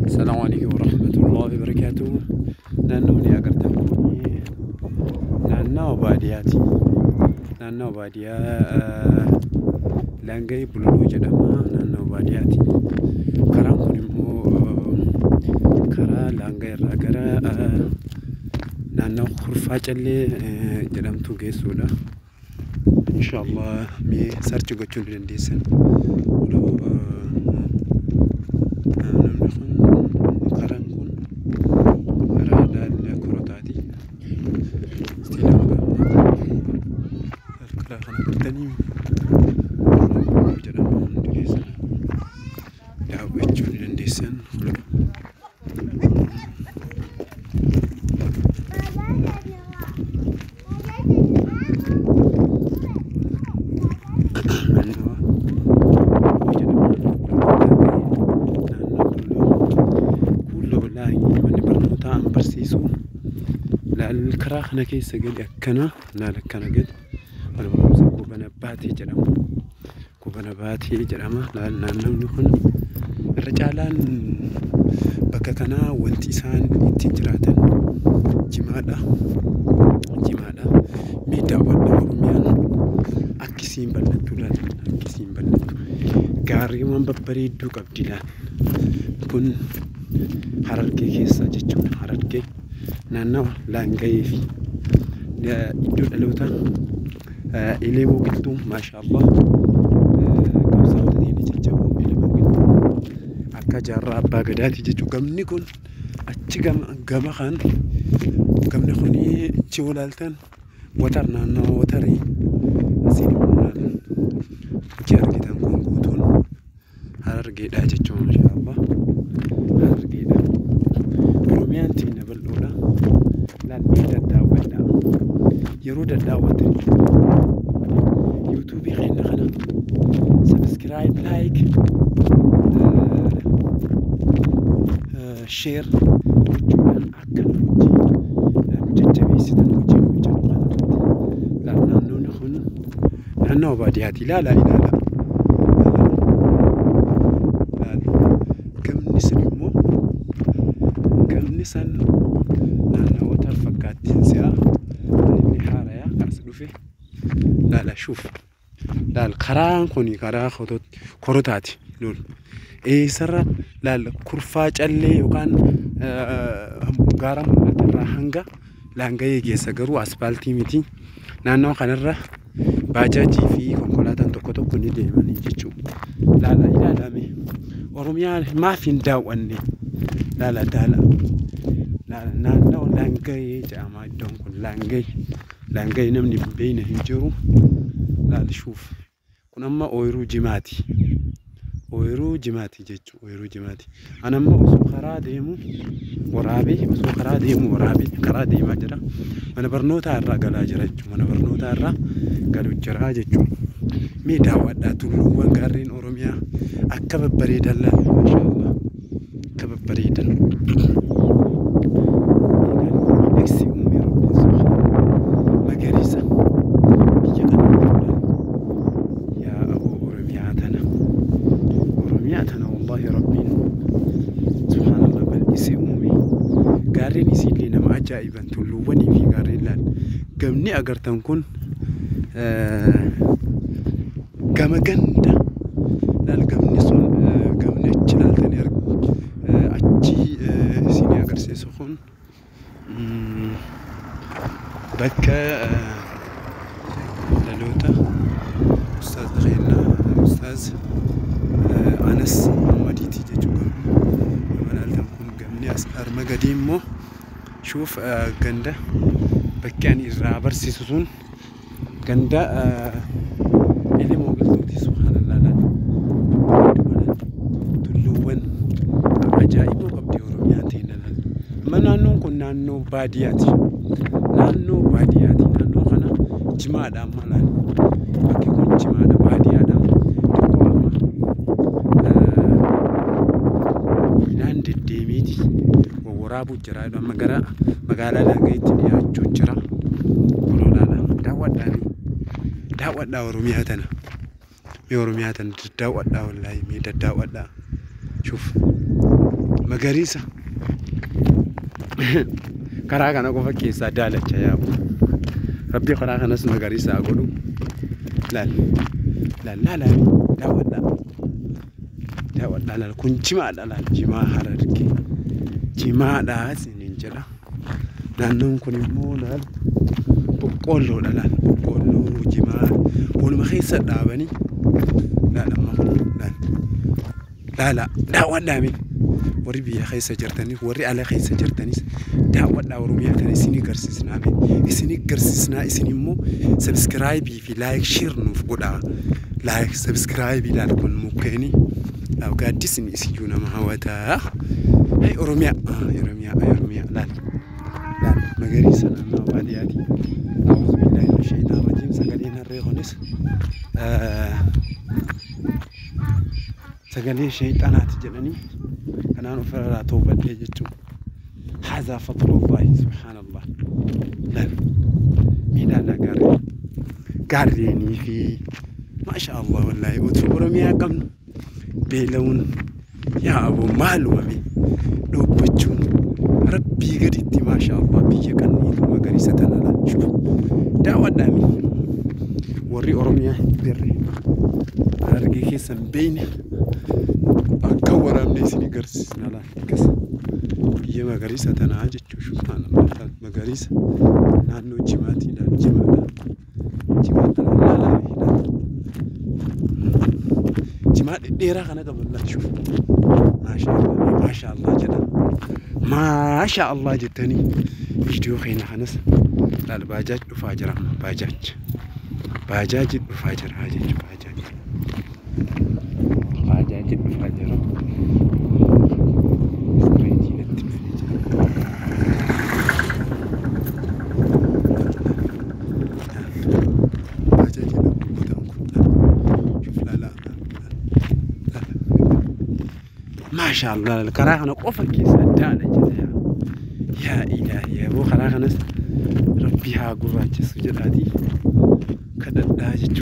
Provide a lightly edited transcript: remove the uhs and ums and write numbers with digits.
Assalamu alaikum warahmatullahi wabarakatuh. Naannoon agartan kun naannawa baadiyyaati. Naannawa baadiyyaa Laangayii Bululuu jedhama. Naannawa baadiyyaati. Karaan kun immoo karaa Laangayii irraa gara naannawa Kurfaa Callee jedhamtu geessudha. Inshaallah mee search gochuu ni dandeessan. Namni kun karaan kun karaa daandii korotaati. Karaa kana argitanii jedhama hundi keessan daawwachuu ni dandeessan. Naannawa jedhama naannoo Kuulloo wallaahi manni barnootaa an barsiisu laal karaa kana keessa gadi akkana laal akkana gadi mana barumsa Goobana Baatee jedhama. Goobana Baatee jedhama. Laal naannawni kun irra caalaan bakka kanaa wanti isaan ittiin jiraatan jimaadha. Jimaadha. Mee daawwadhaa Oromiyaan akkisiin bal'attu laal akkisiin bal'attu. Gaarreewwan babbareedduu qabdi laal. Kun Harargee keessa jechuudha. Harargee naannawa Laangayee fi iddoo dhaloota Elemoo Qilxuu maashaallah qabsaa'ota diinii jajjaboo Elemoo Qilxuu akka jaarraa abbaa gadaati jechuudha. Gamni kun achi gama kan gamni kun achi olaaltan watar naannawa watarii asiin immoo achi argitan kun guutuun Harargeedha jechuudha maashaallah. Harargeedha. Oromiyaan teenya bal'oodha. Laal mee daddaawwadha. Yeroo daddaawwatan yuutuubii keenya kana subscribe, like, share gochuudhaan akka nu hojii nu jajjabeessitan hojii nu hojjennu kanarratti. Laal naannoon kun naannawa baadiyyaati. Ilaalaa ilaalaa. Laal gamni sun immoo gamni san naannawoota fakkaattiin si'a inni haarayaa as dhufe laala shuuf laal karaan kun karaa korotaati lol eessarra laal kurfaa callee yookaan gaara mul'atarraa hanga Laangayee geessa garuu aspaaltii miti. Naannoo kanarra baajaajii fi konkolaataan tokko tokko ni deemanii jechuudha. Laala ilaalame Oromiyaan maaf hin daawwanne laala daala. Naannoo Laangayee jedhama iddoon kun Laangayee. Laangayee namni hin beekne hin jiru. Laal shuuf. Kun amma ooyiruu jimaati. Ooyiruu jimaati jechuudha. Ooyiruu jimaati. Ani amma osoo karaa deemu waraabee osoo karaa deemu waraabee karaa deemaa jira. Mana barnootaa irraa galaa jira jechuudha. Mana barnootaa irraa galuu jira jechuudha. Mee daawwadhaa tulluuwwan gaarreen Oromiyaa akka babbareedan laal maashaallah akka babbareedan. Miidhagsi uume Rabbiin subhaanahu magariisa biyya kana guutuudhaan yaa aboo Oromiyaa tana Oromiyaa tana wallahi Rabbiin subhaanallah bal'isee uume gaarreen isiillee nama ajaa'iban tulluuwwanii fi gaarreen laal gamni agartan kun gama ganda laal gamni sun gamni achi laaltanii achi isinii agarsiisu kun bakka dhaloota ustaaz keenya ustaaz Anas Muhammadiiti jechuudha. Gama laaltan kun gamni as arma gadii immoo shuuf ganda bakki ani irraa barsiisu sun ganda Elemoo Qilxuuti subhaanallah laal babbareedu laal tulluuwwan ajaa'iboo qabdi Oromiyaan teenya laal. Amma naannoon kun naannoo baadiyyaati. Naannoo baadiyyaati. Naannoo kana jimaadha amma laal. Bakki kun jimaadha baadiyyaadha. Xiqqoo amma midhaan deddeemeeti wawwaraabuu jira. Amma gara magaalaa Laangayeetti dhiyaachuu jira. Kunoo laala daawwadhaa daawwadhaa Oromiyaa tana. Mee Oromiyaa tana daawwadhaa wallaahi mee daddaawwadhaa. Shuuf. Magariisa. Karaa kana qofa keessaa daalacha yaabu. Rabbi karaa kanas magariisa haa godhu. Laal laal laal daawwadhaa. Daawwadhaa laal kun jimaadha laal jimaa Harargee. Jimaadha isiniin jedha. Naannoon kun immoo laal boqqoolloodha laal boqqoolloo jimaa waluma keessa dhaabanii laal amma kun laal laala daawwadhaa mee. Warri biyya keessa jirtanis warri ala keessa jirtanis daawwadhaa Oromiyaa kana isinii garsiisnaa mee isinii garsiisnaa isin immoo subscribe fi like share nuuf godhaa like subscribe laal kun mukkeenii gaaddisni isiyyuu nama hawwataa. Hey Oromiyaa Oromiyaa Oromiyaa laal laal magariisa naannoo baadiyyaati. A'uuzu billaahi mina shaytaan rajiim sagaleen harree kunis sagalee shayxanaati jedhanii kanaan ofirraa toobadhee jechuudha. Haazaa fadlullahi subhaanallah. Laal miidhaan gaarreen gaarreenii fi maasha Allah wallaahi utuu Oromiyaa qabnu beela'uun yaa aboo maalumame dhoobbachuun rabbii gaditti maasha Allah biyya qanniitu magariisa tana laachuu daawwadhaami warri Oromiyaa hin beerre Harargee keessa hin beekne akka waraabne isin agarsiisna laal akkas biyya magariisa tanaa jechuu subhaanallah magariisa naannoo jimaatii laal jimaadha jimaa tana laalaa laal jimaa dhedheeraa kana qaban laachuu maasha Allah maasha Allah jedha maasha Allah jettanii viidiyoo keenya kanas laal baajaaj dhufaa jira amma baajaaj baajaaji dhufaa jira jechuudha baajaaj baajaaji dhufaa jira istireetii natti dhufee jira. Baajaaji dhaabbataan kun shuf laala maasha Allah karaa kana qofa keessa daala jedha yaa ilaahi aboo karaa kanas rabbi haa gurraachisu jedhaatii kadhadhaa jechuudha.